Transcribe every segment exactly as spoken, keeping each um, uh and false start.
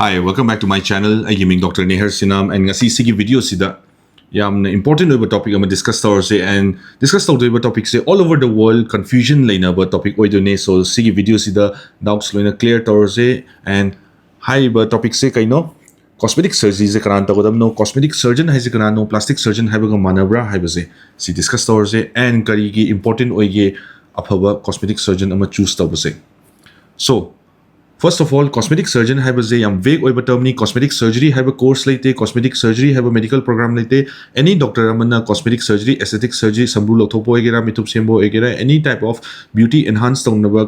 Hi, welcome back to my channel. ꯑꯩꯒꯤ ꯃꯤꯡ Doctor ꯅꯦꯍꯔ ꯁꯤꯅꯥꯝ, and ꯉꯁꯤ ꯁꯤꯒꯤ video ꯁꯤꯗ ꯌꯥꯝꯅ important ꯑꯣꯏꯕ topic ꯑꯃ discuss ꯇꯧꯔꯁꯦ, and discuss ꯇꯧꯗꯣꯏꯕ topic say all over the world confusion ꯂꯩꯅꯕ topic ꯑꯣꯏꯗꯣꯏꯅꯦ꯫ So ꯁꯤꯒꯤ video ꯁꯤꯗ doubts ꯂꯣꯏꯅ clear ꯇꯧꯔꯁꯦ, and ꯍꯥꯏꯔꯤꯕ topic ꯁꯦ ꯀꯩꯅꯣ, cosmetic surgery ꯁꯦ ꯀꯅꯥꯅ ꯇꯧꯒꯗꯕꯅꯣ, cosmetic surgeon ꯍꯥꯏꯁꯦ ꯀꯅꯥꯅꯣ, plastic surgeon ꯍꯥꯏꯕꯒ ꯃꯥꯟꯅꯕ꯭ꯔꯥ ꯍꯥꯏꯕꯁꯦ ꯁꯤ discuss ꯇꯧꯔꯁꯦ, and ꯀꯔꯤꯒꯤ important ꯑꯣꯏꯒꯦ ꯑꯐꯕ cosmetic surgeon ꯑꯃ choose ꯇꯧꯕꯁꯦ꯫ So first of all, cosmetic surgeon ꯍꯥꯏꯕꯁꯦ ꯌꯥꯝ vague ꯑꯣꯏꯕ term ꯅꯤ꯫ Cosmetic surgery ꯍꯥꯏꯕ course ꯂꯩꯇꯦ, cosmetic surgery ꯍꯥꯏꯕ medical program ꯂꯩꯇꯦ꯫ Any doctor ꯑꯃꯅ cosmetic surgery, aesthetic surgery, ꯁꯝꯕ꯭ꯔꯨ ꯂꯧꯊꯣꯛꯄ ꯑꯣꯏꯒꯦꯔꯥ, ꯃꯤꯠꯊꯨꯞ ꯁꯦꯝꯕ ꯑꯣꯏꯒꯦꯔꯥ, any type of beauty enhance ꯇꯧꯅꯕ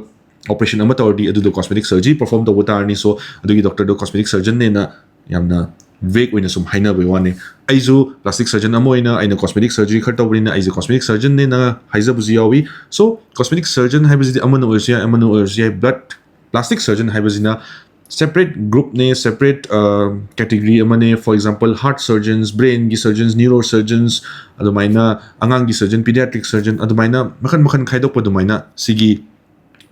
operation ꯑꯃ ꯇꯧꯔꯗꯤ ꯑꯗꯨꯗꯣ cosmetic surgery perform ꯇꯧꯕ ꯇꯥꯔꯅꯤ꯫ So ꯑꯗꯨꯒꯤ doctor ꯗꯣ cosmetic surgeon ꯅꯦꯅ ꯌꯥꯝꯅ vague ꯑꯣꯏꯅ ꯁꯨꯝ ꯍꯥꯏꯅꯕꯩ ꯋꯥꯅꯤ꯫ ꯑꯩꯁꯨ plastic surgeon ꯑꯃ ꯑꯣꯏꯅ ꯑꯩꯅ cosmetic surgery ꯈꯔ ꯇꯧꯕꯅꯤꯅ ꯑꯩꯁꯦ cosmetic surgeon ꯅꯦꯅ ꯍꯥꯏꯖꯕꯁꯨ ꯌꯥꯎꯏ꯫ So cosmetic surgeon ꯍꯥꯏꯕꯁꯤꯗꯤ ꯑꯃꯅ ꯑꯣꯏꯔꯁꯨ ꯌꯥꯏ, ꯑꯃꯅ ꯑꯣꯏꯔꯁꯨ ꯌꯥꯏ, but plastic surgeon ꯍꯥꯏꯕꯁꯤꯅ separate group ꯅꯦ, separate category ꯑꯃꯅꯦ꯫ For example, heart surgeons, brain ꯒꯤ surgeons, neuro surgeons, ꯑꯗꯨꯃꯥꯏꯅ ꯑꯉꯥꯡꯒꯤ surgeon, pediatric surgeon, ꯑꯗꯨꯃꯥꯏꯅ ꯃꯈꯜ ꯃꯈꯜ ꯈꯥꯏꯗꯣꯛꯄ ꯑꯗꯨꯃꯥꯏꯅ ꯁꯤꯒꯤ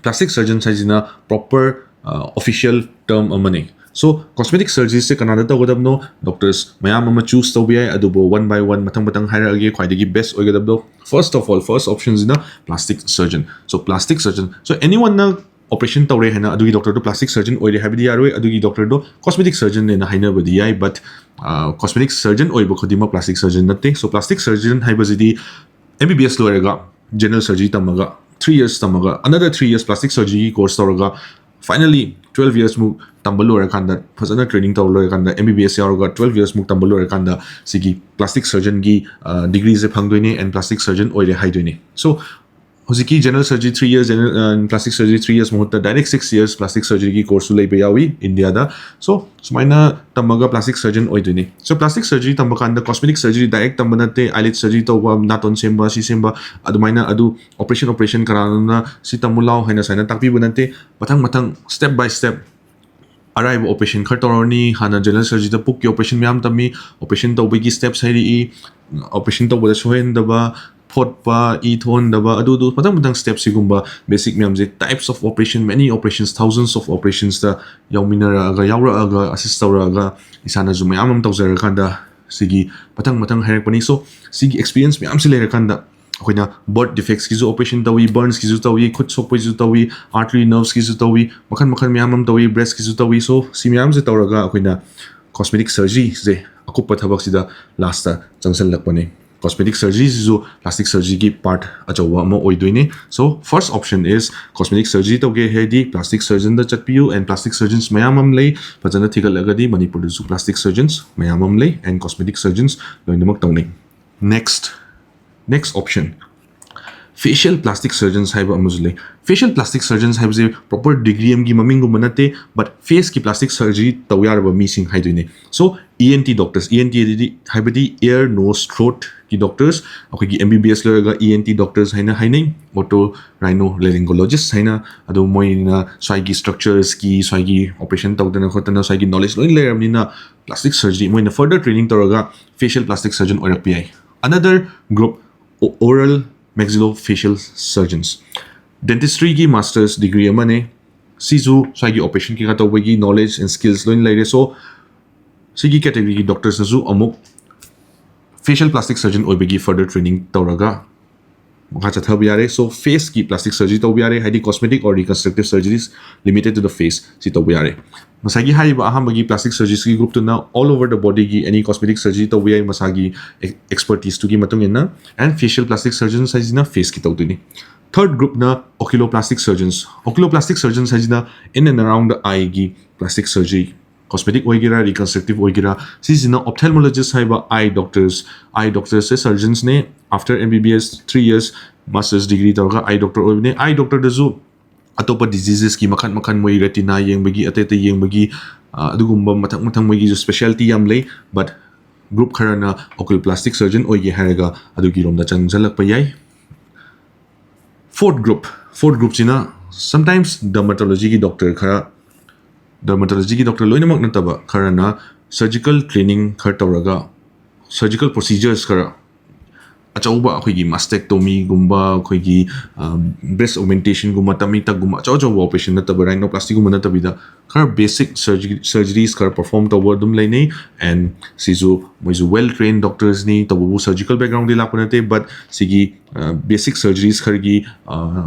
plastic surgeons ꯍꯥꯏꯁꯤꯅ proper official term ꯑꯃꯅꯤ꯫ So cosmetic surgery ꯁꯦ ꯀꯅꯥꯗ ꯇꯧꯒꯗꯕꯅꯣ? Doctors ꯃꯌꯥꯝ ꯑꯃ choose ꯇꯧꯕ ꯌꯥꯏ, ꯑꯗꯨꯕꯨ one by one ꯃꯊꯪ ꯃꯊꯪ ꯍꯥꯏꯔꯛꯑꯒꯦ꯫ ꯈ꯭ꯋꯥꯏꯗꯒꯤ best ꯑꯣꯏꯒꯗꯕꯗꯣ, first of all, first option ꯁꯤꯅ plastic surgeon꯫ So plastic surgeon, so anyone ꯅ operation ꯇꯧꯔꯦ ꯍꯥꯏꯅ ꯑꯗꯨꯒꯤ doctor ꯗꯣ plastic surgeon ꯑꯣꯏꯔꯦ ꯍꯥꯏꯕꯗꯤ ꯌꯥꯔꯣꯏ, ꯑꯗꯨꯒꯤ doctor ꯗꯣ cosmetic surgeon ꯅꯦꯅ ꯍꯥꯏꯅꯕꯗꯤ ꯌꯥꯏ, but cosmetic surgeon ꯑꯣꯏꯕ ꯈꯨꯗꯤꯡꯃꯛ plastic surgeon ꯅꯠꯇꯦ꯫ So plastic surgeon ꯍꯥꯏꯕꯁꯤꯗꯤ M B B S ꯂꯣꯏꯔꯒ general surgery ꯇꯝꯃꯒ, three years ꯇꯝꯃꯒ, another three years plastic surgery ꯒꯤ course ꯇꯧꯔꯒ, finally twelve years ꯃꯨꯛ ꯇꯝꯕ ꯂꯣꯏꯔꯀꯥꯟꯗ, ꯐꯖꯅ training ꯇꯧꯔ ꯂꯣꯏꯔꯀꯥꯟꯗ, M B B S ꯌꯥꯎꯔꯒ twelve years ꯃꯨꯛ ꯇꯝꯕ ꯂꯣꯏꯔꯀꯥꯟꯗ ꯁꯤꯒꯤ plastic surgeon ꯒꯤ degree say ꯐꯪꯗꯣꯏꯅꯦ and plastic surgeon ꯑꯣꯏꯔꯦ ꯍꯥꯏꯗꯣꯏꯅꯦ꯫ So ꯍꯧꯖꯤꯛꯀꯤ general surgery three years, general plastic surgery three years ꯃꯍꯨꯠꯇ direct six years plastic surgery ꯒꯤ course ꯁꯨ ꯂꯩꯕ ꯌꯥꯎꯏ ꯏꯟꯗꯤꯌꯥꯗ꯫ So ꯁꯨꯃꯥꯏꯅ ꯇꯝꯃꯒ plastic surgeon ꯑꯣꯏꯗꯣꯏꯅꯤ꯫ So plastic surgery ꯇꯝꯕ ꯀꯥꯟꯗ cosmetic surgery direct ꯇꯝꯕ ꯅꯠꯇꯦ, eyelid surgery ꯇꯧꯕ, ꯅꯥꯇꯣꯟ ꯁꯦꯝꯕ, ꯁꯤ ꯁꯦꯝꯕ, ꯑꯗꯨꯃꯥꯏꯅ ꯑꯗꯨ operation operation ꯀꯅꯥꯅꯣꯅ ꯁꯤ ꯇꯝꯃꯨ ꯂꯥꯎ ꯍꯥꯏꯅ ꯁꯨꯃꯥꯏꯅ ꯇꯥꯛꯄꯤꯕ ꯅꯠꯇꯦ꯫ ꯃꯊꯪ ꯃꯊꯪ step by step ꯑꯔꯥꯏꯕ operation ꯈꯔ ꯇꯧꯔꯅꯤ꯫ ꯍꯥꯟꯅ general surgery ꯗ ꯄꯨꯛꯀꯤ operation ꯃꯌꯥꯝ ꯇꯝꯃꯤ, operation ꯇꯧꯕꯒꯤ steps ꯍꯥꯏꯔꯛꯏ, operation ꯇꯧꯕꯗ ꯁꯣꯏꯍꯟꯗꯕ, ꯐꯣꯠꯄ, ꯏ ꯊꯣꯛꯍꯟꯗꯕ, ꯑꯗꯨꯗꯨ ꯃꯊꯪ ꯃꯊꯪ ꯁ꯭ꯇꯦꯞꯁꯤꯒꯨꯝꯕ ꯕꯦꯁꯤꯛ ꯃꯌꯥꯝꯁꯦ, types of operation, many operations, thousands of operationsꯇ ꯌꯥꯎꯃꯤꯟꯅꯔꯛꯑꯒ, ꯌꯥꯎꯔꯛꯑꯒ, assist ꯇꯧꯔꯛꯑꯒ ꯏꯁꯥꯅꯁꯨ ꯃꯌꯥꯝ ꯑꯃ ꯇꯧꯖꯔꯀꯥꯟꯗ ꯁꯤꯒꯤ ꯃꯊꯪ ꯃꯊꯪ ꯍꯥꯏꯔꯛꯄꯅꯤ꯫ So ꯁꯤꯒꯤ experience ꯃꯌꯥꯝꯁꯤ ꯂꯩꯔꯀꯥꯟꯗ ꯑꯩꯈꯣꯏꯅ birth defectsꯀꯤꯁꯨ operation ꯇꯧꯏ, burnsꯀꯤꯁꯨ ꯇꯧꯏ, ꯈꯨꯠ ꯁꯣꯛꯄꯒꯤꯁꯨ ꯇꯧꯏ, artery nervesꯀꯤꯁꯨ ꯇꯧꯏ, ꯃꯈꯜ ꯃꯈꯜ ꯃꯌꯥꯝ ꯑꯃ ꯇꯧꯏ, breastꯀꯤꯁꯨ ꯇꯧꯏ꯫ So ꯁꯤ ꯃꯌꯥꯝꯁꯦ ꯇꯧꯔꯒ ꯑꯩꯈꯣꯏꯅ cosmetic surgeryꯁꯦ ꯑꯀꯨꯞꯄ ꯊꯕꯛꯁꯤꯗ lastꯇ ꯆꯪꯁꯤꯜꯂꯛꯄꯅꯤ꯫ Cosmetic surgeryꯁꯤꯁꯨ plastic surgeryꯒꯤ part ꯑꯆꯧꯕ ꯑꯃ ꯑꯣꯏꯗꯣꯏꯅꯤ꯫ So first option is cosmetic surgery ꯇꯧꯒꯦ ꯍꯥꯏꯔꯗꯤ plastic surgeonꯗ ꯆꯠꯄꯤꯌꯨ, and plastic surgeons ꯃꯌꯥꯝ ꯑꯃ ꯂꯩ꯫ ꯐꯖꯅ ꯊꯤꯒꯠꯂꯒꯗꯤ ꯃꯅꯤꯄꯨꯔꯗꯁꯨ plastic surgeons ꯃꯌꯥꯝ ꯑꯃ ꯂꯩ, and cosmetic surgeons ꯂꯣꯏꯅꯃꯛ ꯇꯧꯅꯩ꯫ Next, next option, facial plastic surgeons ꯍꯥꯏꯕ ꯑꯃꯁꯨ ꯂꯩ꯫ Facial plastic surgeons ꯍꯥꯏꯕꯁꯦ proper degree ꯑꯃꯒꯤ ꯃꯃꯤꯡꯒꯨꯝꯕ ꯅꯠꯇꯦ, but faceꯀꯤ plastic surgery ꯇꯧ ꯌꯥꯔꯕ ꯃꯤꯁꯤꯡ ꯍꯥꯏꯗꯣꯏꯅꯦ꯫ So ENT doctors, ENT ꯍꯥꯏꯗꯤ, ꯍꯥꯏꯕꯗꯤ ear, nose, throatꯀꯤ doctors, ꯑꯩꯈꯣꯏꯒꯤ MBBS ꯂꯣꯏꯔꯒ ENT doctors ꯍꯥꯏꯅ ꯍꯥꯏꯅꯩ, otorhinolaryngologist ꯍꯥꯏꯅ꯫ ꯑꯗꯣ ꯃꯣꯏꯅ ꯁ꯭ꯋꯥꯏꯒꯤ structuresꯀꯤ, ꯁ꯭ꯋꯥꯏꯒꯤ operation ꯇꯧꯗꯅ ꯈꯣꯠꯇꯅ ꯁ꯭ꯋꯥꯏꯒꯤ knowledge ꯂꯣꯏ ꯂꯩꯔꯕꯅꯤꯅ plastic surgery ꯃꯣꯏꯅ further training ꯇꯧꯔꯒ facial plastic surgeon ꯑꯣꯏꯔꯛꯄ ꯌꯥꯏ꯫ Another group, oral maxillofacial surgeons, dentistryꯒꯤ master's degree ꯑꯃꯅꯦ꯫ ꯁꯤꯁꯨ ꯁ꯭ꯋꯥꯏꯒꯤ operation ꯀꯩꯀꯥ ꯇꯧꯕꯒꯤ knowledge and skills ꯂꯣꯏꯅ ꯂꯩꯔꯦ꯫ So ꯁꯤꯒꯤ categoryꯒꯤ doctorsꯅꯁꯨ ꯑꯃꯨꯛ facial plastic surgeon ꯑꯣꯏꯕꯒꯤ further training ꯇꯧꯔꯒ ꯃꯈꯥ ꯆꯠꯊꯕ ꯌꯥꯔꯦ꯫ So faceꯀꯤ plastic surgery ꯇꯧꯕ ꯌꯥꯔꯦ, ꯍꯥꯏꯗꯤ cosmetic or reconstructive surgeries limited to the face ꯁꯤ ꯇꯧꯕ ꯌꯥꯔꯦ꯫ ꯉꯁꯥꯏꯒꯤ ꯍꯥꯏꯔꯤꯕ ꯑꯍꯥꯟꯕꯒꯤ plastic surgeryꯒꯤ groupꯇꯨꯅ all over the bodyꯒꯤ any cosmetic surgery ꯇꯧꯕ ꯌꯥꯏ, ꯃꯁꯥꯒꯤ expertiseꯇꯨꯒꯤ ꯃꯇꯨꯡ ꯏꯟꯅ꯫ And facial plastic surgeons ꯍꯥꯏꯁꯤꯅ faceꯀꯤ ꯇꯧꯗꯣꯏꯅꯤ꯫ Third groupꯅ oculoplastic surgeons꯫ Oculoplastic surgeons ꯍꯥꯏꯁꯤꯅ in and around the eyeꯒꯤ plastic surgery, cosmetic ꯑꯣꯏꯒꯦꯔꯥ, reconstructive ꯑꯣꯏꯒꯦꯔꯥ꯫ ꯁꯤꯁꯤꯅ ophthalmologist ꯍꯥꯏꯕ eye doctors, eye doctorsꯁꯦ surgeonsꯅꯦ꯫ After MBBS three years master's degree ꯇꯧꯔꯒ eye doctor ꯑꯣꯏꯕꯅꯦ꯫ Eye doctorꯗꯁꯨ ꯑꯇꯣꯞꯄ diseasesꯀꯤ ꯃꯈꯜ ꯃꯈꯜ, ꯃꯣꯏ retina ꯌꯦꯡꯕꯒꯤ, ꯑꯇꯩ ꯑꯇꯩ ꯌꯦꯡꯕꯒꯤ, ꯑ, ꯑꯗꯨꯒꯨꯝꯕ ꯃꯊꯪ ꯃꯊꯪ ꯃꯣꯏꯒꯤꯁꯨ specialty ꯌꯥꯝ ꯂꯩ꯫ But group ꯈꯔꯅ oculoplastic surgeon ꯑꯣꯏꯒꯦ ꯍꯥꯏꯔꯒ ꯑꯗꯨꯒꯤ ꯂꯣꯝꯗ ꯆꯪꯁꯤꯜꯂꯛꯄ ꯌꯥꯏ꯫ Fourth group, fourth groupꯁꯤꯅ sometimes dermatologyꯒꯤ doctor ꯈꯔ, dermatologyꯒꯤ doctor ꯂꯣꯏꯅꯃꯛ ꯅꯠꯇꯕ ꯈꯔꯅ surgical training ꯈꯔ ꯇꯧꯔꯒ surgical procedures ꯈꯔ ꯑꯆꯧꯕ ꯑꯩꯈꯣꯏꯒꯤ ꯃꯥꯁꯇꯦꯛꯇꯣꯃꯤꯒꯨꯝꯕ, ꯑꯩꯈꯣꯏꯒꯤ ꯕ꯭ꯔꯦꯁ ꯑꯣꯒꯃꯦꯟꯇꯦꯁꯟꯒꯨꯝꯕ, ꯇꯃꯤ ꯇꯛꯒꯨꯝꯕ ꯑꯆꯧ ꯑꯆꯧꯕ ꯑꯣꯄꯔꯦꯁꯟ ꯅꯠꯇꯕ, ꯔꯥꯏꯅꯣꯄ꯭ꯂꯥꯁꯇꯤꯒꯨꯝꯕ ꯅꯠꯇꯕꯤꯗ ꯈꯔ ꯕꯦꯁꯤꯛ ꯁꯔꯖꯔꯤꯁ ꯈꯔ ꯄꯔꯐꯣꯔꯝ ꯇꯧꯕ ꯑꯗꯨꯝ ꯂꯩꯅꯩ꯫ ꯑꯦꯟ ꯁꯤꯁꯨ ꯃꯣꯏꯁꯨ ꯋꯦꯜ ꯇ꯭ꯔꯦꯟ ꯗꯣꯛꯇꯔꯁꯅꯤ, ꯇꯧꯕꯕꯨ ꯁꯔꯖꯤꯀꯦꯜ ꯕꯦꯛꯒ꯭ꯔꯥꯎꯟꯗꯤ ꯂꯥꯛꯄ ꯅꯠꯇꯦ, ꯕꯠ ꯁꯤꯒꯤ ꯕꯦꯁꯤꯛ ꯁꯔꯖꯔꯤꯁ ꯈꯔꯒꯤ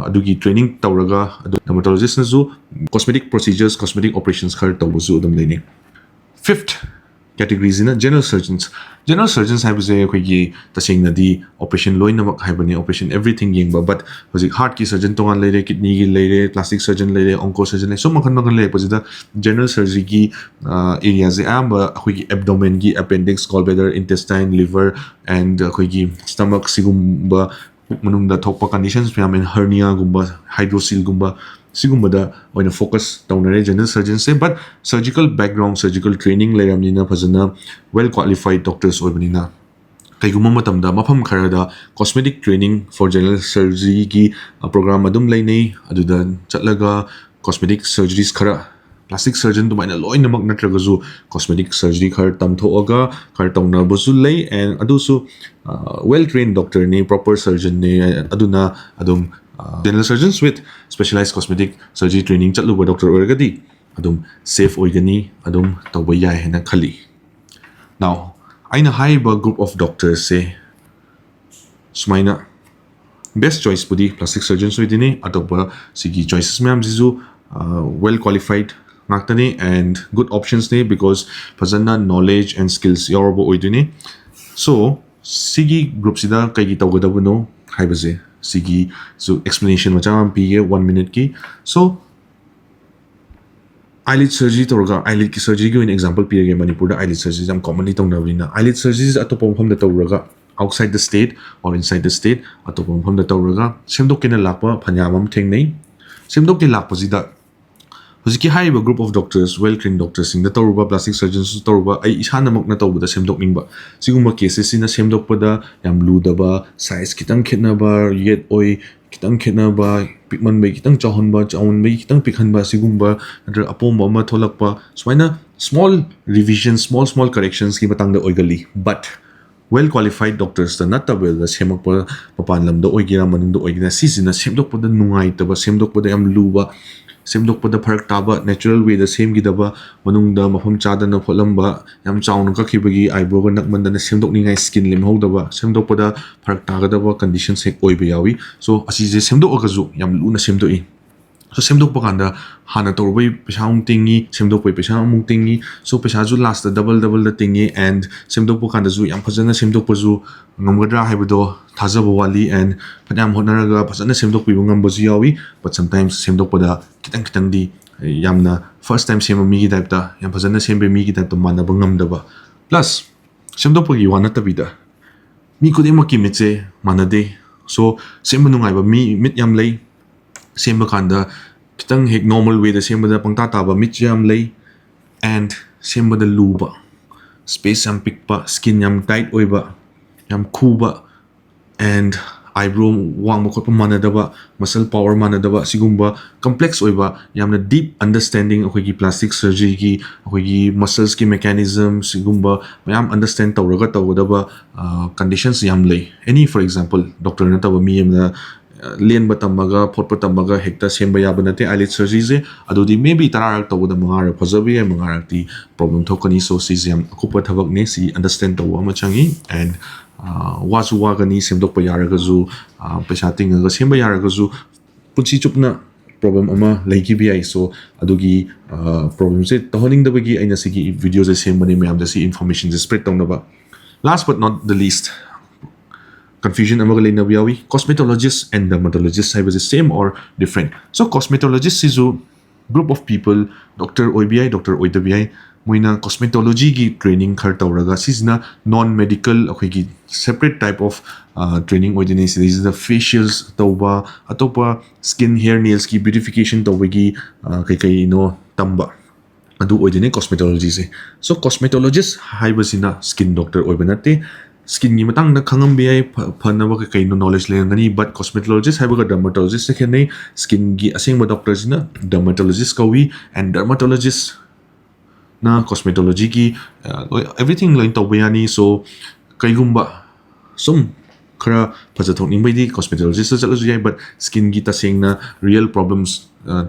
ꯑꯗꯨꯒꯤ ꯇ꯭ꯔꯦꯅꯤꯡ ꯇꯧꯔꯒ, ꯑꯗꯨ ꯗꯔꯃꯥꯇꯣꯂꯣꯖꯤꯁꯅꯁꯨ ꯀꯣꯁꯃꯦꯇꯤꯛ ꯄ꯭ꯔꯣꯁꯤꯖꯔꯁ, ꯀꯣꯁꯃꯦꯇꯤꯛ ꯑꯣꯄꯔꯦꯁꯟꯁ ꯈꯔ ꯇꯧꯕꯁꯨ ꯑꯗꯨꯝ ꯂꯩꯅꯩ꯫ Fifth ꯀꯦꯇꯦꯒꯣꯔꯤꯁꯤꯅ general ꯁꯔꯖꯟꯁ꯫ ꯖꯦꯅꯔꯦꯜ ꯁꯔꯖꯟꯁ ꯍꯥꯏꯕꯁꯦ ꯑꯩꯈꯣꯏꯒꯤ ꯇꯁꯦꯡꯅꯗꯤ ꯑꯣꯄꯔꯦꯁꯟ ꯂꯣꯏꯅꯃꯛ ꯍꯥꯏꯕꯅꯤ, ꯑꯣꯄꯔꯦꯁꯟ ꯑꯦꯚ꯭ꯔꯤꯊꯤꯡ ꯌꯦꯡꯕ, ꯕꯠ ꯍꯧꯖꯤꯛ ꯍꯥꯔꯠꯀꯤ ꯁꯔꯖꯟ ꯇꯣꯉꯥꯟ ꯂꯩꯔꯦ, ꯀꯤꯗꯅꯤꯒꯤ ꯂꯩꯔꯦ, ꯄ꯭ꯂꯥꯁꯇꯤꯛ ꯁꯔꯖꯟ ꯂꯩꯔꯦ, ꯑꯣꯡꯀꯣ ꯁꯔꯖꯟ ꯂꯩꯔꯦ, ꯁꯨꯝ ꯃꯈꯜ ꯃꯈꯜ ꯂꯩꯔꯛꯄꯁꯤꯗ ꯖꯦꯅꯔꯦꯜ ꯁꯔꯖꯔꯤꯒꯤ ꯑꯦꯔꯤꯌꯥꯁꯦ ꯑꯌꯥꯝꯕ ꯑꯩꯈꯣꯏꯒꯤ ꯑꯦꯕꯗꯣꯃꯦꯟꯒꯤ, appendix, gall bladder, intestine, liver, and ꯑꯩꯈꯣꯏꯒꯤ ꯁ꯭ꯇꯃꯛ, ꯁꯤꯒꯨꯝꯕ ꯄꯨꯛ ꯃꯅꯨꯡꯗ ꯊꯣꯛꯄ ꯀꯟꯗꯤꯁꯟꯁ ꯃꯌꯥꯝ, ꯍꯔꯅꯤꯌꯥꯒꯨꯝꯕ, ꯍꯥꯏꯗ꯭ꯔꯣꯁꯤꯜꯒꯨꯝꯕ, ꯁꯤꯒꯨꯝꯕꯗ ꯑꯣꯏꯅ ꯐꯣꯀꯁ ꯇꯧꯅꯔꯦ ꯖꯦꯅꯔꯦꯜ ꯁꯔꯖꯟꯁꯦ꯫ But surgical background, surgical training ꯂꯩꯔꯕꯅꯤꯅ, ꯐꯖꯅ ꯋꯦꯜ ꯀ꯭ꯋꯥꯂꯤꯐꯥꯏꯠ ꯗꯣꯛꯇꯔꯁ ꯑꯣꯏꯕꯅꯤꯅ, ꯀꯩꯒꯨꯝꯕ ꯃꯇꯝꯗ ꯃꯐꯝ ꯈꯔꯗ cosmetic training for general surgeryꯒꯤ ꯄ꯭ꯔꯣꯒ꯭ꯔꯥꯝ ꯑꯗꯨꯝ ꯂꯩꯅꯩ꯫ ꯑꯗꯨꯗ ꯆꯠꯂꯒ ꯀꯣꯁꯃꯦꯇꯤꯛ ꯁꯔꯖꯔꯤꯁ ꯈꯔ, ꯄ꯭ꯂꯥꯁꯇꯤꯛ ꯁꯔꯖꯟ ꯑꯗꯨꯃꯥꯏꯅ ꯂꯣꯏꯅꯃꯛ ꯅꯠꯇ꯭ꯔꯒꯁꯨ, ꯀꯣꯁꯃꯦꯇꯤꯛ ꯁꯔꯖꯔꯤ ꯈꯔ ꯇꯝꯊꯣꯛꯑꯒ ꯈꯔ ꯇꯧꯅꯕꯁꯨ ꯂꯩ꯫ ꯑꯦꯟ ꯑꯗꯨꯁꯨ ꯋꯦꯜ ꯇ꯭ꯔꯦꯟ ꯗꯣꯛꯇꯔꯅꯤ, ꯄ꯭ꯔꯣꯄꯔ ꯁꯔꯖꯟꯅꯤ, ꯑꯗꯨꯅ ꯑꯗꯨꯝ general surgeons with specialise cosmetic surgery training ꯆꯠꯂꯨꯕ ꯗꯣꯛꯇꯔ ꯑꯣꯏꯔꯒꯗꯤ ꯑꯗꯨꯝ ꯁꯦꯐ ꯑꯣꯏꯒꯅꯤ, ꯑꯗꯨꯝ ꯇꯧꯕ ꯌꯥꯏ ꯍꯥꯏꯅ ꯈꯜꯂꯤ꯫ ꯅꯥꯎ, ꯑꯩꯅ ꯍꯥꯏꯔꯤꯕ ꯒ꯭ꯔꯨꯞ ꯑꯣꯐ ꯗꯣꯛꯇꯔꯁꯦ ꯁꯨꯃꯥꯏꯅ, ꯕꯦꯁ ꯆꯣꯏꯁꯄꯨꯗꯤ ꯄ꯭ꯂꯥꯁꯇꯤꯛ ꯁꯔꯖꯟꯁ ꯑꯣꯏꯗꯣꯏꯅꯤ꯫ ꯑꯇꯣꯞꯄ ꯁꯤꯒꯤ ꯆꯣꯏꯁꯦꯁ ꯃꯌꯥꯝꯁꯤꯁꯨ ꯋꯦꯜ ꯀ꯭ꯋꯥꯂꯤꯐꯥꯏꯠ ꯉꯥꯛꯇꯅꯤ ꯑꯦꯟ ꯒꯨꯗ ꯑꯣꯞꯁꯟꯁꯅꯤ, ꯕꯤꯀꯣꯁ ꯐꯖꯅ ꯅꯣꯂꯦꯖ ꯑꯦꯟ ꯁ꯭ꯀꯤꯜꯁ ꯌꯥꯎꯔꯕ ꯑꯣꯏꯗꯣꯏꯅꯤ꯫ ꯁꯣ ꯁꯤꯒꯤ ꯒ꯭ꯔꯨꯞꯁꯤꯗ ꯀꯩꯒꯤ ꯇꯧꯒꯗꯕꯅꯣ ꯍꯥꯏꯕꯁꯦ, ꯁꯤꯒꯤꯁꯨ ꯑꯦꯛꯁꯄ꯭ꯂꯦꯅꯦꯁꯟ ꯃꯆꯥ ꯑꯃ ꯄꯤꯒꯦ, ꯋꯥꯟ ꯃꯤꯅꯤꯠꯀꯤ꯫ ꯁꯣ ꯑꯥꯏꯂꯤꯠ ꯁꯔꯖꯔꯤ ꯇꯧꯔꯒ, ꯑꯥꯏꯂꯤꯠꯀꯤ ꯁꯔꯖꯔꯤꯒꯤ ꯑꯣꯏꯅ ꯑꯦꯛꯖꯥꯝꯄꯜ ꯄꯤꯔꯒꯦ, ꯃꯅꯤꯄꯨꯔꯗ ꯑꯥꯏꯂꯤꯠ ꯁꯔꯖꯔꯤꯁꯦ ꯌꯥꯝ ꯀꯣꯃꯟꯂꯤ ꯇꯧꯅꯕꯅꯤꯅ, ꯑꯥꯏꯂꯤꯠ ꯁꯔꯖꯔꯤꯁꯦ ꯑꯇꯣꯞꯄ ꯃꯐꯝꯗ ꯇꯧꯔꯨꯔꯒ, outside the state or inside the state, ꯑꯇꯣꯞꯄ ꯃꯐꯝꯗ ꯇꯧꯔꯒ ꯁꯦꯝꯗꯣꯛꯀꯦꯅ ꯂꯥꯛꯄ ꯐꯅꯌꯥꯝ ꯑꯃ ꯊꯦꯡꯅꯩ꯫ ꯁꯦꯝꯗꯣꯛꯀꯦ ꯂꯥꯛꯄꯁꯤꯗ ꯍꯧꯖꯤꯛꯀꯤ ꯍꯥꯏꯔꯤꯕ group of doctors, well trained ꯗꯣꯛꯇꯔꯁꯤꯡꯗ ꯇꯧꯔꯨꯕ, ꯄ꯭ꯂꯥꯁꯇꯤꯛ ꯁꯔꯖꯟꯁꯨ ꯇꯧꯔꯨꯕ, ꯑꯩ ꯏꯁꯥꯅꯃꯛꯅ ꯇꯧꯕꯗ ꯁꯦꯝꯗꯣꯛꯅꯤꯡꯕ, ꯁꯤꯒꯨꯝꯕ ꯀꯦꯁꯦꯁꯁꯤꯅ ꯁꯦꯝꯗꯣꯛꯄꯗ ꯌꯥꯝ ꯂꯨꯗꯕ, ꯁꯥꯏꯖ ꯈꯤꯇꯪ ꯈꯦꯠꯅꯕ, ꯌꯦꯠ ꯑꯣꯏ ꯈꯤꯇꯪ ꯈꯦꯠꯅꯕ, ꯄꯤꯛꯃꯟꯕꯩ ꯈꯤꯇꯪ ꯆꯥꯎꯍꯟꯕ, ꯆꯥꯎꯃꯟꯕꯩ ꯈꯤꯇꯪ ꯄꯤꯛꯍꯟꯕ, ꯁꯤꯒꯨꯝꯕ ꯅꯠꯇ꯭ꯔꯒ ꯑꯄꯣꯝꯕ ꯑꯃ ꯊꯣꯛꯂꯛꯄ, ꯁꯨꯃꯥꯏꯅ ꯁ꯭ꯃꯣꯜ ꯔꯤꯚꯤꯖꯟ, ꯁ꯭ꯃꯣꯜ ꯁ꯭ꯃꯣꯜ ꯀꯔꯦꯛꯁꯟꯁꯀꯤ ꯃꯇꯥꯡꯗ ꯑꯣꯏꯒꯜꯂꯤ꯫ ꯕꯠ Well qualified doctors ꯇ ꯅꯠꯇꯕꯗ ꯁꯦꯝꯃꯛꯄ, ꯃꯄꯥꯟ ꯂꯝꯗ ꯑꯣꯏꯒꯦꯔꯥ ꯃꯅꯨꯡꯗ ꯑꯣꯏꯒꯦꯔꯥ, ꯁꯤꯁꯤꯅ ꯁꯦꯝꯗꯣꯛꯄꯗ ꯅꯨꯡꯉꯥꯏꯇꯕ, ꯁꯦꯝꯗꯣꯛꯄꯗ ꯌꯥꯝ ꯂꯨꯕ, ꯁꯦꯝꯗꯣꯛꯄꯗ ꯐꯔꯛ ꯇꯥꯕ, natural way ꯗ ꯁꯦꯝꯈꯤꯗꯕ, ꯃꯅꯨꯡꯗ ꯃꯐꯝ ꯆꯥꯗꯅ ꯈꯣꯠꯂꯝꯕ, ꯌꯥꯝ ꯆꯥꯎꯅ ꯀꯛꯈꯤꯕꯒꯤ eyebrow ꯒ ꯅꯛꯃꯟꯗꯅ ꯁꯦꯝꯗꯣꯛꯅꯤꯡꯉꯥꯏ skin ꯂꯦꯝꯍꯧꯗꯕ, ꯁꯦꯝꯗꯣꯛꯄꯗ ꯐꯔꯛ ꯇꯥꯒꯗꯕ conditions ꯍꯦꯛ ꯑꯣꯏꯕ ꯌꯥꯎꯏ꯫ So ꯑꯁꯤꯁꯦ ꯁꯦꯝꯗꯣꯛꯑꯒꯁꯨ ꯌꯥꯝ ꯂꯨꯅ ꯁꯦꯝꯗꯣꯛꯏ꯫ So ꯁꯦꯝꯗꯣꯛꯄ ꯀꯥꯟꯗ ꯍꯥꯟꯅ ꯇꯧꯔꯨꯕꯩ ꯄꯩꯁꯥ ꯑꯃꯨꯛ ꯇꯤꯡꯉꯤ, ꯁꯦꯝꯗꯣꯛꯄꯩ ꯄꯩꯁꯥ ꯑꯃꯨꯛ ꯇꯤꯡꯉꯤ꯫ So ꯄꯩꯁꯥꯁꯨ last ꯇ double double ꯗ ꯇꯤꯡꯉꯤ, and ꯁꯦꯝꯗꯣꯛꯄ ꯀꯥꯟꯗꯁꯨ ꯌꯥꯝ ꯐꯖꯅ ꯁꯦꯝꯗꯣꯛꯄꯁꯨ ꯉꯝꯒꯗ꯭ꯔꯥ ꯍꯥꯏꯕꯗꯣ ꯊꯥꯖꯕ ꯋꯥꯠꯂꯤ, and ꯐꯅꯌꯥꯝ ꯍꯣꯠꯅꯔꯒ ꯐꯖꯅ ꯁꯦꯝꯗꯣꯛꯄꯤꯕ ꯉꯝꯕꯁꯨ ꯌꯥꯎꯏ, but sometimes ꯁꯦꯝꯗꯣꯛꯄꯗ ꯈꯤꯇꯪ ꯈꯤꯇꯪꯗꯤ ꯌꯥꯝꯅ first time ꯁꯦꯝꯕ ꯃꯤꯒꯤ type ꯇ, ꯌꯥꯝ ꯐꯖꯅ ꯁꯦꯝꯕ ꯃꯤꯒꯤ type ꯇ ꯃꯥꯟꯅꯕ ꯉꯝꯗꯕ꯫ Plus ꯁꯦꯝꯗꯣꯛꯄꯒꯤ ꯋꯥ ꯅꯠꯇꯕꯤꯗ ꯃꯤ ꯈꯨꯗꯤꯡꯃꯛꯀꯤ ꯃꯤꯠꯁꯦ ꯃꯥꯟꯅꯗꯦ꯫ So ꯁꯦꯝꯕ ꯅꯨꯡꯉꯥꯏꯕ ꯃꯤ ꯃꯤꯠ ꯌꯥꯝ ꯂꯩ, ꯁꯦꯝꯕ ꯀꯥꯟꯗ ꯈꯤꯇꯪ ꯍꯦꯛ normal way ꯗ ꯁꯦꯝꯕꯗ ꯄꯪꯇꯥ ꯇꯥꯕ ꯃꯤꯠꯁꯨ ꯌꯥꯝ ꯂꯩ, and ꯁꯦꯝꯕꯗ ꯂꯨꯕ, space ꯌꯥꯝ ꯄꯤꯛꯄ, skin ꯌꯥꯝ tight ꯑꯣꯏꯕ, ꯌꯥꯝ ꯈꯨꯕ, and eyebrow ꯋꯥꯡꯕ ꯈꯣꯠꯄ ꯃꯥꯟꯅꯗꯕ, muscle power ꯃꯥꯟꯅꯗꯕ, ꯁꯤꯒꯨꯝꯕ complex ꯑꯣꯏꯕ, ꯌꯥꯝꯅ deep understanding ꯑꯩꯈꯣꯏꯒꯤ plastic surgery ꯒꯤ, ꯑꯩꯈꯣꯏꯒꯤ muscles ꯀꯤ mechanism, ꯁꯤꯒꯨꯝꯕ ꯃꯌꯥꯝ understand ꯇꯧꯔꯒ ꯇꯧꯒꯗꯕ conditions ꯌꯥꯝ ꯂꯩ꯫ Any, for example, doctor ꯅꯠꯇꯕ ꯃꯤ ꯑꯃꯅ ꯂꯦꯟꯕ ꯇꯝꯃꯒ ꯈꯣꯠꯄ ꯇꯝꯃꯒ ꯍꯦꯛꯇ ꯁꯦꯝꯕ ꯌꯥꯕ ꯅꯠꯇꯦ eyelid surgery ꯁꯦ꯫ ꯑꯗꯨꯗꯤ maybe ꯇꯔꯥꯔꯛ ꯇꯧꯕꯗ ꯃꯉꯥꯔꯛ ꯐꯖꯕ ꯌꯥꯏ, ꯃꯉꯥꯔꯛꯇꯤ problem ꯊꯣꯛꯀꯅꯤ꯫ So ꯁꯤꯁꯦ ꯌꯥꯝ ꯑꯀꯨꯞꯄ ꯊꯕꯛꯅꯤ, ꯁꯤ understand ꯇꯧꯕ ꯑꯃ ꯆꯪꯉꯤ꯫ And ꯋꯥꯁꯨ ꯋꯥꯒꯅꯤ, ꯁꯦꯝꯗꯣꯛꯄ ꯌꯥꯔꯒꯁꯨ, ꯄꯩꯁꯥ ꯇꯤꯡꯉꯒ ꯁꯦꯝꯕ ꯌꯥꯔꯒꯁꯨ ꯄꯨꯟꯁꯤ ꯆꯨꯞꯅ problem ꯑꯃ ꯂꯩꯈꯤꯕ ꯌꯥꯏ꯫ So ꯑꯗꯨꯒꯤ problem ꯁꯦ ꯇꯧꯍꯟꯅꯤꯡꯗꯕꯒꯤ ꯑꯩꯅ ꯁꯤꯒꯤ video ꯁꯦ ꯁꯦꯝꯕꯅꯤ, ꯃꯌꯥꯝꯗ ꯁꯤ information ꯁꯦ spread ꯇꯧꯅꯕ꯫ Last but not the least, confusion ꯑꯃꯒ ꯂꯩꯅꯕ ꯌꯥꯎꯏ, cosmetologist and dermatologist ꯍꯥꯏꯕꯁꯤ same or different? So cosmetologist ꯁꯤꯁꯨ group of people, doctor ꯑꯣꯏꯕ ꯌꯥꯏ, doctor ꯑꯣꯏꯗꯕ ꯌꯥꯏ, ꯃꯣꯏꯅ cosmetology ꯒꯤ training ꯈꯔ ꯇꯧꯔꯒ, ꯁꯤꯁꯤꯅ non medical, ꯑꯩꯈꯣꯏꯒꯤ separate type of training ꯑꯣꯏꯗꯣꯏꯅꯤ꯫ ꯁꯤꯗꯩꯁꯤꯗ facials ꯇꯧꯕ, ꯑꯇꯣꯞꯄ skin, hair, nails ꯀꯤ beautification ꯇꯧꯕꯒꯤ ꯀꯩꯀꯩꯅꯣ ꯇꯝꯕ, ꯑꯗꯨ ꯑꯣꯏꯗꯣꯏꯅꯤ cosmetology ꯁꯦ꯫ So cosmetologist ꯍꯥꯏꯕꯁꯤꯅ skin doctor ꯑꯣꯏꯕ ꯅꯠꯇꯦ꯫ Skin ꯒꯤ ꯃꯇꯥꯡꯗ ꯈꯪꯉꯝꯕ ꯌꯥꯏ, ꯐ-, ꯐꯅꯕ ꯀꯩ ꯀꯩꯅꯣ knowledge ꯂꯩꯔꯝꯒꯅꯤ, but cosmetologist ꯍꯥꯏꯕꯒ dermatologist ꯁꯦ ꯈꯦꯠꯅꯩ꯫ Skin ꯒꯤ ꯑꯁꯦꯡꯕ doctor ꯁꯤꯅ dermatologist ꯀꯧꯏ, and dermatologist ꯅ cosmetology ꯒꯤ, ꯑ, ꯂꯣꯏ, everything ꯂꯣꯏ ꯇꯧꯕ ꯌꯥꯅꯤ꯫ So ꯀꯩꯒꯨꯝꯕ ꯁꯨꯝ ꯈꯔ ꯐꯖꯊꯣꯛꯅꯤꯡꯕꯩꯗꯤ cosmetologist ꯆꯠꯂꯁꯨ ꯌꯥꯏ, but skin ꯒꯤ ꯇꯁꯦꯡꯅ real problems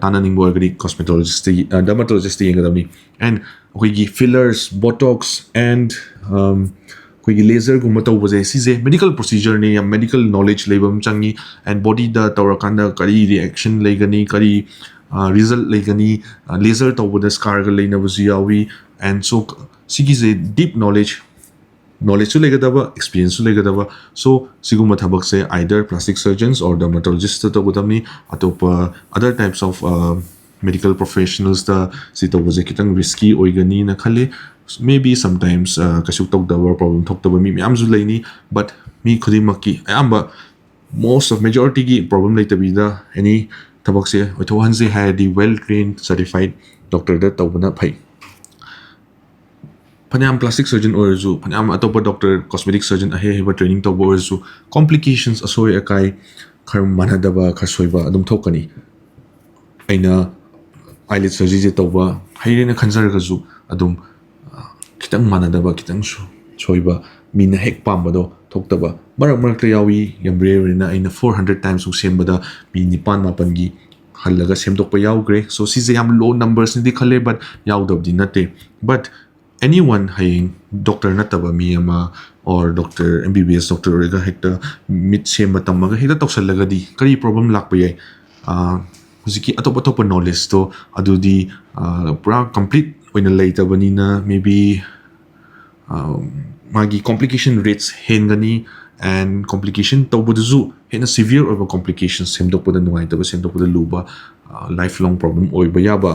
ꯇꯥꯟꯅꯅꯤꯡꯕ ꯑꯣꯏꯔꯒꯗꯤ cosmetologist ꯇ, dermatologist ꯇ ꯌꯦꯡꯒꯗꯕꯅꯤ꯫ And ꯑꯩꯈꯣꯏꯒꯤ fillers, Botox and ꯑꯩꯈꯣꯏꯒꯤ laser ꯒꯨꯝꯕ ꯇꯧꯕꯁꯦ, ꯁꯤꯁꯦ medical procedure ꯅꯦ, ꯌꯥꯝ medical knowledge ꯂꯩꯕ ꯑꯃ ꯆꯪꯉꯤ꯫ And body ꯗ ꯇꯧꯔꯀꯥꯟꯗ ꯀꯔꯤ reaction ꯂꯩꯒꯅꯤ, ꯀꯔꯤ result ꯂꯩꯒꯅꯤ, laser ꯇꯧꯕꯗ scar ꯒ ꯂꯩꯅꯕꯁꯨ ꯌꯥꯎꯏ꯫ And so ꯁꯤꯒꯤꯁꯦ deep knowledge, knowledge ꯁꯨ ꯂꯩꯒꯗꯕ, experience ꯁꯨ ꯂꯩꯒꯗꯕ꯫ So ꯁꯤꯒꯨꯝꯕ ꯊꯕꯛꯁꯦ either plastic surgeons or dermatologist ꯇ ꯇꯧꯒꯗꯕꯅꯤ꯫ ꯑꯇꯣꯞꯄ other types of medical professionals ꯇ ꯁꯤ ꯇꯧꯕꯁꯦ ꯈꯤꯇꯪ risky ꯑꯣꯏꯒꯅꯤꯅ ꯈꯜꯂꯤ꯫ Maybe sometimes ꯀꯩꯁꯨ ꯇꯧꯗꯕ, problem ꯊꯣꯛꯇꯕ ꯃꯤ ꯃꯌꯥꯝꯁꯨ ꯂꯩꯅꯤ, but ꯃꯤ ꯈꯨꯗꯤꯡꯃꯛꯀꯤ, ꯑꯌꯥꯝꯕ most of majority ꯒꯤ problem ꯂꯩꯇꯕꯤꯗ any ꯊꯕꯛꯁꯦ ꯑꯣꯏꯊꯣꯛꯍꯟꯁꯦ ꯍꯥꯏꯔꯗꯤ well trained, certified doctor ꯗ ꯇꯧꯕꯅ ꯐꯩ꯫ ꯐꯅꯌꯥꯝ plastic surgeon ꯑꯣꯏꯔꯁꯨ, ꯐꯅꯌꯥꯝ ꯑꯇꯣꯞꯄ doctor, cosmetic surgeon ꯑꯍꯩ ꯑꯍꯩꯕ training ꯇꯧꯕ ꯑꯣꯏꯔꯁꯨ, complications, ꯑꯁꯣꯏ ꯑꯀꯥꯏ, ꯈꯔ ꯃꯥꯟꯅꯗꯕ, ꯈꯔ ꯁꯣꯏꯕ ꯑꯗꯨꯝ ꯊꯣꯛꯀꯅꯤ꯫ ꯑꯩꯅ eyelid surgery ꯁꯦ ꯇꯧꯕ ꯍꯩꯔꯦꯅ ꯈꯟꯖꯔꯒꯁꯨ, ꯑꯗꯨꯝ ꯈꯤꯇꯪ ꯃꯥꯟꯅꯗꯕ, ꯈꯤꯇꯪ ꯁꯣꯏꯕ, ꯃꯤꯅ ꯍꯦꯛ ꯄꯥꯝꯕꯗꯣ ꯊꯣꯛꯇꯕ ꯃꯔꯛ ꯃꯔꯛꯇ ꯌꯥꯎꯏ꯫ ꯌꯥꯝ rare ꯑꯣꯏꯅ ꯑꯩꯅ four hundred times ꯃꯨꯛ ꯁꯦꯝꯕꯗ ꯃꯤ ꯅꯤꯄꯥꯟ ꯃꯥꯄꯟꯒꯤ ꯍꯜꯂꯒ ꯁꯦꯝꯗꯣꯛꯄ ꯌꯥꯎꯈ꯭ꯔꯦ꯫ So ꯁꯤꯁꯦ ꯌꯥꯝ low numbers ꯅꯤꯗꯤ ꯈꯜꯂꯦ, but ꯌꯥꯎꯗꯕꯗꯤ ꯅꯠꯇꯦ꯫ But anyone, ꯍꯌꯦꯡ doctor ꯅꯠꯇꯕ ꯃꯤ ꯑꯃ or doctor, M B B S doctor ꯑꯣꯏꯔꯒ ꯍꯦꯛꯇ ꯃꯤꯠ ꯁꯦꯝꯕ ꯇꯝꯃꯒ ꯍꯦꯛꯇ ꯇꯧꯁꯜꯂꯒꯗꯤ ꯀꯔꯤ problem ꯂꯥꯛꯄ ꯌꯥꯏ? ꯍꯧꯖꯤꯛꯀꯤ ꯑꯇꯣꯞ ꯑꯇꯣꯞꯄ knowledge ꯇꯣ ꯑꯗꯨꯗꯤ ꯄꯨꯔꯥ complete ꯑꯣꯏꯅ ꯂꯩꯇꯕꯅꯤꯅ, maybe ꯃꯥꯒꯤ complication rates ꯍꯦꯟꯒꯅꯤ꯫ And complication ꯇꯧꯕꯗꯨꯁꯨ ꯍꯦꯟꯅ severe ꯑꯣꯏꯕ complication ꯁꯦꯝꯗꯣꯛꯄꯗ ꯅꯨꯡꯉꯥꯏꯇꯕ, ꯁꯦꯝꯗꯣꯛꯄꯗ ꯂꯨꯕ, life long problem ꯑꯣꯏꯕ ꯌꯥꯕ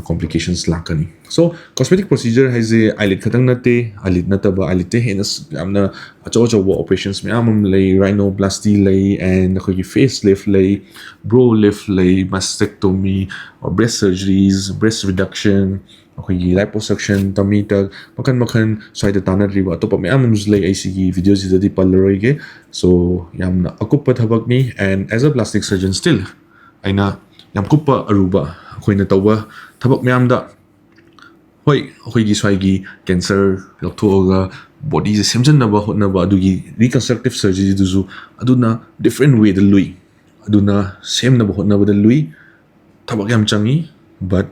complications ꯂꯥꯛꯀꯅꯤ꯫ So cosmetic procedure ꯍꯥꯏꯁꯦ eyelid ꯈꯛꯇꯪ ꯅꯠꯇꯦ꯫ Eyelid ꯅꯠꯇꯕ, eyelid ꯇꯩ ꯍꯦꯟꯅ ꯌꯥꯝꯅ ꯑꯆꯧ ꯑꯆꯧꯕ operations ꯃꯌꯥꯝ ꯑꯃ ꯂꯩ꯫ Rhinoplasty ꯂꯩ, and ꯑꯩꯈꯣꯏꯒꯤ face lift ꯂꯩ, brow lift ꯂꯩ, mastectomy, breast surgeries, breast reduction, ꯑꯩꯈꯣꯏꯒꯤ liposuction, tummy tuck, ꯃꯈꯜ ꯃꯈꯜ ꯁ꯭ꯋꯥꯏꯗ ꯇꯥꯟꯅꯗ꯭ꯔꯤꯕ ꯑꯇꯣꯞꯄ ꯃꯌꯥꯝ ꯑꯃꯁꯨ ꯂꯩ꯫ ꯑꯩ ꯁꯤꯒꯤ video ꯁꯤꯗꯗꯤ ꯄꯜꯂꯔꯣꯏꯒꯦ꯫ So ꯌꯥꯝꯅ ꯑꯀꯨꯞꯄ ꯊꯕꯛꯅꯤ, and as a plastic surgeon still ꯑꯩꯅ ꯌꯥꯝ ꯀꯨꯞꯄ ꯑꯔꯨꯕ ꯑꯩꯈꯣꯏꯅ ꯇꯧꯕ ꯊꯕꯛ ꯃꯌꯥꯝꯗ ꯍꯣꯏ, ꯑꯩꯈꯣꯏꯒꯤ ꯁ꯭ꯋꯥꯏꯒꯤ ꯀꯦꯟꯁꯔ ꯂꯧꯊꯣꯛꯑꯒ ꯕꯣꯗꯤꯁꯦ ꯁꯦꯝꯖꯤꯟꯅꯕ ꯍꯣꯠꯅꯕ, ꯑꯗꯨꯒꯤ ꯔꯤꯀꯟꯁꯇ꯭ꯔꯛꯇꯤꯞ ꯁꯔꯖꯔꯤꯗꯨꯁꯨ ꯑꯗꯨꯅ ꯗꯤꯐ꯭ꯔꯦꯟ ꯋꯦꯗ ꯂꯨꯏ꯫ ꯑꯗꯨꯅ ꯁꯦꯝꯅꯕ ꯍꯣꯠꯅꯕꯗ ꯂꯨꯏ, ꯊꯕꯛ ꯌꯥꯝ ꯆꯪꯉꯤ꯫ ꯕꯠ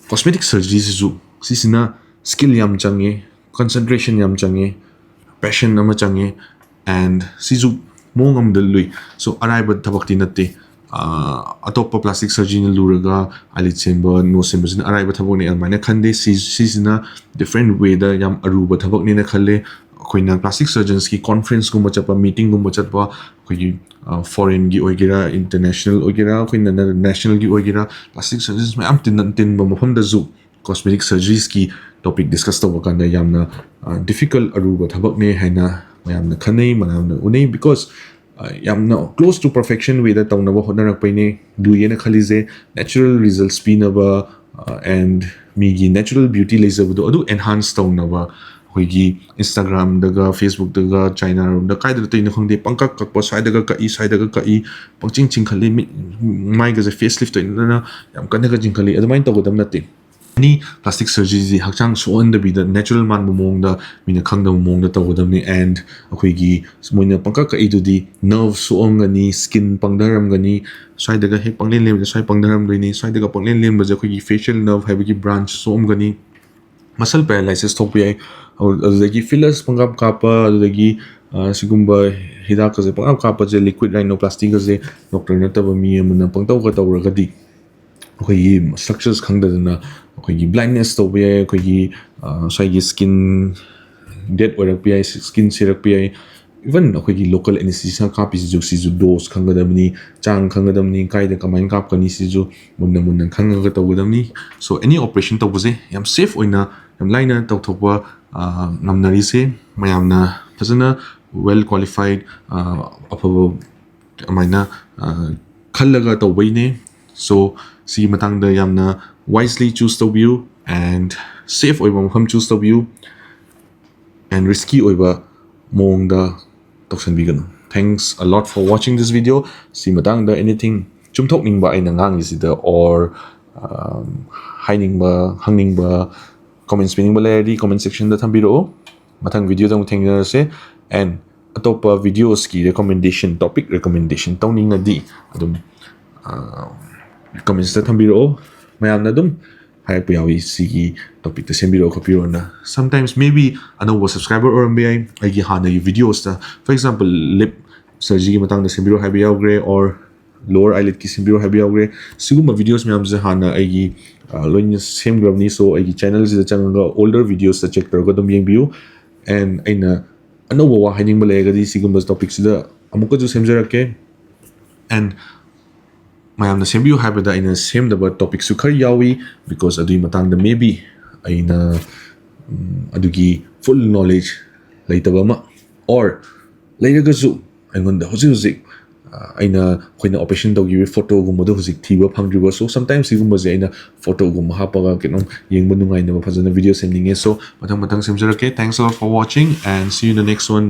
ꯀꯣꯁꯃꯦꯇꯤꯛ ꯁꯔꯖꯔꯤꯁꯤꯁꯨ, ꯁꯤꯁꯤꯅ ꯁ꯭ꯀꯤꯜ ꯌꯥꯝ ꯆꯪꯉꯦ, ꯀꯟꯁꯦꯟꯇ꯭ꯔꯦꯁꯟ ꯌꯥꯝ ꯆꯪꯉꯦ, ꯄꯦꯁꯟ ꯑꯃ ꯆꯪꯉꯦ꯫ ꯑꯦꯟ ꯁꯤꯁꯨ ꯃꯑꯣꯡ ꯑꯃꯗ ꯂꯨꯏ꯫ ꯁꯣ ꯑꯔꯥꯏꯕ ꯊꯕꯛꯇꯤ ꯅꯠꯇꯦ꯫ ꯑꯇꯣꯞꯄ ꯄ꯭ꯂꯥꯁꯇꯤꯛ ꯁꯔꯖꯔꯤꯅ ꯂꯨꯔꯒ ꯑꯥꯏꯂꯤꯠ ꯁꯦꯝꯕ, ꯅꯣꯁ ꯁꯦꯝꯕꯁꯤꯅ ꯑꯔꯥꯏꯕ ꯊꯕꯛꯅꯤ ꯑꯗꯨꯃꯥꯏꯅ ꯈꯟꯗꯦ꯫ ꯁꯤꯁꯤꯅ ꯗꯤꯐ꯭ꯔꯦꯟ ꯋꯦꯗ ꯌꯥꯝ ꯑꯔꯨꯕ ꯊꯕꯛꯅꯦꯅ ꯈꯜꯂꯦ꯫ ꯑꯩꯈꯣꯏꯅ ꯄ꯭ꯂꯥꯁꯇꯤꯛ ꯁꯔꯖꯟꯁꯀꯤ ꯀꯣꯟꯐ꯭ꯔꯦꯟꯁꯀꯨꯝꯕ ꯆꯠꯄ, ꯃꯤꯇꯤꯡꯒꯨꯝꯕ ꯆꯠꯄ, ꯑꯩꯈꯣꯏꯒꯤ ꯐꯣꯔꯦꯟꯒꯤ ꯑꯣꯏꯒꯦꯔꯥ, ꯏꯟꯇꯔꯅꯦꯁꯅꯦꯜ ꯑꯣꯏꯒꯦꯔꯥ, ꯑꯩꯈꯣꯏꯅ ꯅꯦꯁꯅꯦꯜꯒꯤ ꯑꯣꯏꯒꯦꯔꯥ, ꯄ꯭ꯂꯥꯁꯇꯤꯛ ꯁꯔꯖꯟꯁ ꯃꯌꯥꯝ ꯇꯤꯟꯕ ꯃꯐꯝꯗꯁꯨ ꯀꯣꯁꯃꯦꯇꯤꯛ ꯁꯔꯖꯔꯤꯁꯀꯤ ꯇꯣꯄꯤꯛ ꯗꯤꯁꯀꯁ ꯇꯧꯕ ꯀꯥꯟꯗ ꯌꯥꯝꯅ ꯗꯤꯐꯤꯀꯜꯠ, ꯑꯔꯨꯕ ꯊꯕꯛꯅꯦ ꯍꯥꯏꯅ ꯃꯌꯥꯝꯅ ꯈꯟꯅꯩ, ꯃꯌꯥꯝꯅ ꯎꯅꯩ꯫ ꯕꯤꯀꯣꯁ ꯌꯥꯝꯅ ꯀ꯭ꯂꯣꯁ ꯇꯨ ꯄꯔꯐꯦꯛꯁꯟ ꯋꯦꯗ ꯇꯧꯅꯕ ꯍꯣꯠꯅꯔꯛꯄꯩꯅꯦ꯫ ꯂꯨꯏꯌꯦꯅ ꯈꯜꯂꯤꯁꯦ ꯅꯦꯆꯔꯦꯜ ꯔꯤꯖꯜꯠꯁ ꯄꯤꯅꯕ ꯑꯦꯟ ꯃꯤꯒꯤ ꯅꯦꯆꯔꯦꯜ ꯕ꯭ꯌꯨꯇꯤ ꯂꯩꯖꯕꯗꯣ ꯑꯗꯨ ꯑꯦꯟꯍꯥꯟꯁ ꯇꯧꯅꯕ꯫ ꯑꯩꯈꯣꯏꯒꯤ ꯏꯟꯁꯇꯥꯒ꯭ꯔꯥꯝꯗꯒ, ꯐꯦꯁꯕꯨꯛꯇꯒ, ꯆꯥꯏꯅꯥꯔꯣꯝꯗ ꯀꯥꯏꯗ ꯇꯧꯔꯤꯅꯣ ꯈꯪꯗꯦ, ꯄꯪꯀꯛ ꯀꯛꯄ, ꯁ꯭ꯋꯥꯏꯗꯒ ꯀꯛꯏ, ꯁ꯭ꯋꯥꯏꯗꯒ ꯀꯛꯏ, ꯄꯪꯆꯤꯡ ꯆꯤꯡꯈꯠꯂꯤ, ꯃꯤꯠ ꯃꯥꯏꯒꯁꯦ ꯐꯦꯁ ꯂꯤꯐ ꯇꯧꯅꯗꯅ ꯌꯥꯝ ꯀꯟꯅꯒ ꯆꯤꯡꯈꯠꯂꯤ꯫ ꯑꯗꯨꯃꯥꯏꯅ ꯇꯧꯒꯗꯕ ꯅꯠꯇꯦ꯫ ꯑꯦꯅꯤ ꯄ꯭ꯂꯥꯁꯇꯤꯛ ꯁꯔꯖꯔꯤꯁꯤ ꯍꯛꯆꯥꯡ ꯁꯣꯛꯍꯟꯗꯕꯤꯗ, ꯅꯦꯆꯔꯦꯜ ꯃꯥꯟꯕ ꯃꯑꯣꯡꯗ, ꯃꯤꯅ ꯈꯪꯗꯕ ꯃꯑꯣꯡꯗ ꯇꯧꯒꯗꯕꯅꯤ꯫ ꯑꯦꯟ ꯑꯩꯈꯣꯏꯒꯤ ꯃꯣꯏꯅ ꯄꯪꯀꯛ ꯀꯛꯏꯗꯨꯗꯤ ꯅꯔꯚ ꯁꯣꯛꯑꯝꯒꯅꯤ, ꯁ꯭ꯀꯤꯟ ꯄꯪꯊꯔꯝꯒꯅꯤ, ꯁ꯭ꯋꯥꯏꯗꯒ ꯍꯦꯛ ꯄꯪꯂꯦꯟ ꯂꯦꯟꯕꯗ ꯁ꯭ꯋꯥꯏ ꯄꯪꯊꯔꯝꯗꯣꯏꯅꯤ, ꯁ꯭ꯋꯥꯏꯗꯒ ꯄꯪꯂꯦꯟ ꯂꯦꯟꯕꯁꯦ ꯑꯩꯈꯣꯏꯒꯤ ꯐꯦꯁꯤꯌꯦꯜ ꯅꯔꯚ ꯍꯥꯏꯕꯒꯤ ꯕ꯭ꯔꯥꯟꯆ ꯁꯣꯛꯑꯝꯒꯅꯤ, ꯃꯁꯜ ꯄꯦꯔꯥꯂꯥꯏꯁꯤꯁ ꯊꯣꯛꯄ ꯌꯥꯏ꯫ ꯑꯗꯨꯗꯒꯤ ꯐꯤꯂꯔꯁ ꯄꯪꯀꯥꯞ ꯀꯥꯞꯄ, ꯑꯗꯨꯗꯒꯤ ꯁꯤꯒꯨꯝꯕ ꯍꯤꯗꯥꯛꯀꯁꯦ ꯄꯪꯀꯥꯞ ꯀꯥꯞꯄꯁꯦ, ꯂꯤꯀ꯭ꯋꯤꯠ ꯔꯥꯏꯅꯣꯄ꯭ꯂꯥꯁꯇꯤꯒꯁꯦ ꯗꯣꯛꯇꯔ ꯅꯠꯇꯕ ꯃꯤ ꯑꯃꯅ ꯄꯪꯇꯧꯒ ꯇꯧꯔꯒꯗꯤ ꯑꯩꯈꯣꯏꯒꯤ ꯁ꯭ꯇ꯭ꯔꯛꯆꯔꯁ ꯈꯪꯗꯗꯅ ꯑꯩꯈꯣꯏꯒꯤ ꯕ꯭ꯂꯥꯏꯟꯅꯦꯁ ꯇꯧꯕ ꯌꯥꯏ, ꯑꯩꯈꯣꯏꯒꯤ ꯉꯁꯥꯏꯒꯤ ꯁ꯭ꯀꯤꯟ ꯗꯦꯠ ꯑꯣꯏꯔꯛꯄ ꯌꯥꯏ, ꯁ꯭ꯀꯤꯟ ꯁꯤꯔꯛꯄ ꯌꯥꯏ꯫ ꯏꯚꯟ ꯑꯩꯈꯣꯏꯒꯤ ꯂꯣꯀꯦꯜ ꯑꯦꯅꯦꯁꯊꯤꯁꯤꯌꯥ ꯀꯥꯞꯄꯤꯁꯤꯁꯨ, ꯁꯤꯁꯨ ꯗꯣꯁ ꯈꯪꯒꯗꯕꯅꯤ, ꯆꯥꯡ ꯈꯪꯒꯗꯕꯅꯤ, ꯀꯥꯏꯗ ꯀꯃꯥꯏꯅ ꯀꯥꯞꯀꯅꯤ, ꯁꯤꯁꯨ ꯃꯨꯟꯅ ꯃꯨꯟꯅ ꯈꯪꯉꯒ ꯇꯧꯒꯗꯕꯅꯤ꯫ ꯁꯣ ꯑꯦꯅꯤ ꯑꯣꯄꯔꯦꯁꯟ ꯇꯧꯕꯁꯦ ꯌꯥꯝ ꯁꯦꯐ ꯑꯣꯏꯅ, ꯌꯥꯝ ꯂꯥꯏꯅ ꯇꯧꯊꯣꯛꯄ ꯉꯝꯅꯔꯤꯁꯦ ꯃꯌꯥꯝꯅ ꯐꯖꯅ ꯋꯦꯜ ꯀ꯭ꯋꯥꯂꯤꯐꯥꯏꯠ, ꯑꯐꯕ ꯑꯗꯨꯃꯥꯏꯅ ꯈꯜꯂꯒ ꯇꯧꯕꯩꯅꯦ꯫ ꯁꯣ ꯁꯤꯒꯤ ꯃꯇꯥꯡꯗ ꯌꯥꯝꯅ ꯋꯥꯏꯁꯂꯤ ꯆꯨꯁ ꯇꯧꯕꯤꯌꯨ ꯑꯦꯟ ꯁꯦꯐ ꯑꯣꯏꯕ ꯃꯐꯝ ꯆꯨꯁ ꯇꯧꯕꯤꯌꯨ꯫ ꯑꯦꯟ ꯔꯤꯁꯀꯤ ꯑꯣꯏꯕ ꯃꯑꯣꯡꯗ ꯇꯧꯁꯟꯕꯤꯒꯅꯨ꯫ Thanks a lot for watching this video. ꯁꯤ ꯃꯇꯥꯡꯗ ꯑꯦꯅꯤꯊꯤꯡ ꯆꯨꯝꯊꯣꯛꯅꯤꯡꯕ ꯑꯩꯅ ꯉꯥꯡꯉꯤꯁꯤꯗ, ꯑꯣꯔ ꯍꯥꯏꯅꯤꯡꯕ, ꯍꯪꯅꯤꯡꯕ, comments ꯄꯤꯅꯤꯡꯕ ꯂꯩꯔꯗꯤ comment sectionꯗ ꯊꯝꯕꯤꯔꯛꯑꯣ꯫ ꯃꯊꯪ videoꯗ ꯑꯃꯨꯛ ꯊꯦꯡꯅꯔꯁꯦ꯫ And ꯑꯇꯣꯞꯄ videosꯀꯤ recommendation, topic recommendation ꯇꯧꯅꯤꯡꯉꯗꯤ ꯑꯗꯨꯝ commentsꯇ ꯊꯝꯕꯤꯔꯛꯑꯣ꯫ ꯃꯌꯥꯝꯅ ꯑꯗꯨꯝ ꯍꯥꯏꯔꯛꯄ ꯌꯥꯎꯏ, "ꯁꯤꯒꯤ topicꯇ ꯁꯦꯝꯕꯤꯔꯛꯑꯣ ꯈꯣꯠꯄꯤꯔꯣꯅ." Sometimes maybe ꯑꯅꯧꯕ subscriber ꯑꯣꯏꯔꯝꯕ ꯌꯥꯏ꯫ ꯑꯩꯒꯤ ꯍꯥꯟꯅꯒꯤ videosꯇ, for example, lip surgeryꯒꯤ ꯃꯇꯥꯡꯗ ꯁꯦꯝꯕꯤꯔꯛꯑꯣ ꯍꯥꯏꯕ ꯌꯥꯎꯈ꯭ꯔꯦ, or lower eyelidꯀꯤ ꯁꯦꯝꯕꯤꯔꯛꯑꯣ ꯍꯥꯏꯕ ꯌꯥꯎꯈ꯭ꯔꯦ꯫ ꯁꯤꯒꯨꯝꯕ videos ꯃꯌꯥꯝꯁꯦ ꯍꯥꯟꯅ ꯑꯩꯒꯤ, ꯑ, ꯂꯣꯏꯅ ꯁꯦꯝꯈ꯭ꯔꯕꯅꯤ꯫ So ꯑꯩꯒꯤ channelꯁꯤꯗ ꯆꯪꯉꯒ older videosꯇ check ꯇꯧꯔꯒ ꯑꯗꯨꯝ ꯌꯦꯡꯕꯤꯌꯨ꯫ And ꯑꯩꯅ ꯑꯅꯧꯕ ꯋꯥ ꯍꯥꯏꯅꯤꯡꯕ ꯂꯩꯔꯒꯗꯤ ꯁꯤꯒꯨꯝꯕ topicꯁꯤꯗ ꯑꯃꯨꯛꯀꯁꯨ ꯁꯦꯝꯖꯔꯛꯀꯦ꯫ And ꯃꯌꯥꯝꯅ ꯁꯦꯝꯕꯤꯌꯨ ꯍꯥꯏꯕꯗ ꯑꯩꯅ ꯁꯦꯝꯗꯕ topicꯁꯨ ꯈꯔ ꯌꯥꯎꯏ, because ꯑꯗꯨꯒꯤ ꯃꯇꯥꯡꯗ maybe ꯑꯩꯅ, ꯎꯝ, ꯑꯗꯨꯒꯤ full knowledge ꯂꯩꯇꯕ ꯑꯃ, or ꯂꯩꯔꯒꯁꯨ ꯑꯩꯉꯣꯟꯗ ꯍꯧꯖꯤꯛ ꯍꯧꯖꯤꯛ, ꯑ, ꯑꯩꯅ, ꯑꯩꯈꯣꯏꯅ operation ꯇꯧꯈꯤꯕ photoꯒꯨꯝꯕꯗꯣ ꯍꯧꯖꯤꯛ ꯊꯤꯕ ꯐꯪꯗ꯭ꯔꯤꯕ꯫ So sometimes ꯁꯤꯒꯨꯝꯕꯁꯦ ꯑꯩꯅ photoꯒꯨꯝꯕ ꯍꯥꯞꯄꯒ ꯀꯩꯅꯣꯝ ꯌꯦꯡꯕ ꯅꯨꯡꯉꯥꯏꯅꯕ ꯐꯖꯅ video ꯁꯦꯝꯅꯤꯡꯉꯦ꯫ So ꯃꯊꯪ ꯃꯊꯪ ꯁꯦꯝꯖꯔꯛꯀꯦ꯫ Thanks a lot for watching and see you in the next one.